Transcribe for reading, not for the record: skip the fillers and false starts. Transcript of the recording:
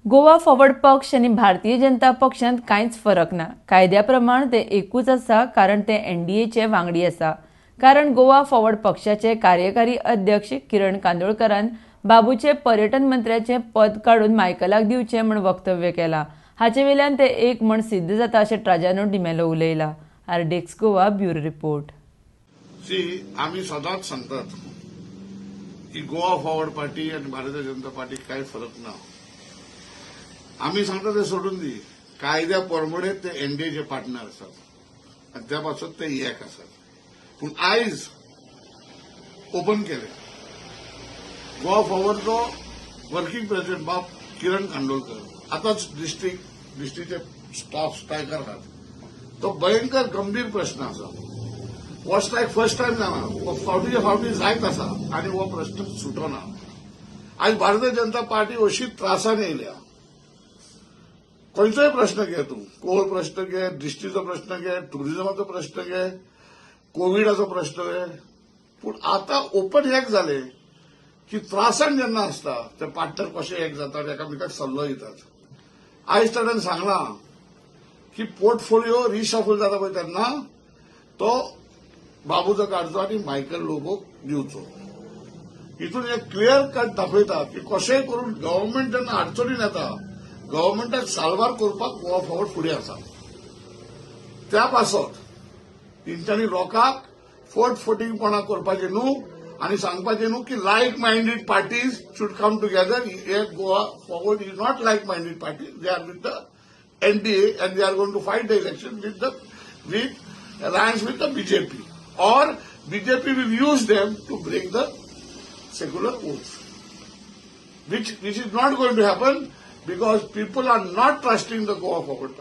Goa forward पक्ष आनी भारतीय जनता पक्षांत कांयच फरक ना. कायद्या प्रमाण ते एकूच आसा, कारण ते एनडीएचे वांगडी आसा. कारण गोवा फॉरवर्ड पक्षाचे कार्यकारी अध्यक्ष किरण कांदोळकरान बाबूचे पर्यटन मंत्र्याचे पद काडून मायकलाक दिवचें म्हूण वक्तव्य केलां. हाचे वेल्यान ते एक म्हण सिद्ध जाता अशें ट्राजानो डिमेलो उलयला. RDX Goa bureau report. See, आमी सदांच सांगतात की गोवा फॉरवर्ड पार्टी आनी भारतीय जनता पार्टी कांय फरक ना. आमी सांगता ते सोडून दी, कायद्या प्रमाणे ते एनडीएचे पार्टनर आसात आनी त्या पासत ते एक आसात. पूण आयज ओपन केले गोवा फॉरवर्डचो वर्किंग प्रेसिडेंट बाब किरण कांदोळकर आतांच डिस्ट्रिक्टचे स्टाफ स्ट्रायकार आहात. तो भयंकर गंभीर प्रश्न आसा. हो स्ट्रायक फर्स्ट टायम जाना, हो फावटीचे फावटी जायत आसा आनी हो प्रश्न सुटना. आयज भारतीय जनता पार्टी अशी त्रासान येयल्या. खंयचोय प्रश्न घे तूं, कोल प्रश्न घे, दिश्टीचो प्रश्न घे, टुरिझमाचो प्रश्न घे, कोविडाचो प्रश्न घे, पूण आतां ओपन एक जाले की त्रासान जेन्ना आसता ते पार्टनर कशे एक जातात, एकामेकाक सल्लो दितात. आयज ताणें सांगलां की पोर्टफोलिओ रिशफल जाता पळय तेन्ना तो बाबूचो काडचो आनी मायकल लोबोक दिवचो. हितून एक क्लियर कट दाखयता की कशेंय करून गव्हर्मेंट जेन्ना अडचणीन येता, गव्हर्मेंटाक साल्वार करपाक गोवा फॉरवर्ड फुडें आसा. त्या पासत तेंच्यांनी लोकांक फट फटींगपणा करपाचें न्हू आनी सांगपाचें न्हू की like minded parties should come together. हे Goa Forward is not like minded party. They are with the NDA and they are going to fight the election with alliance with the BJP, or BJP will use them to bring the secular votes, which is not going to happen because people are not trusting the Goa Forward Party.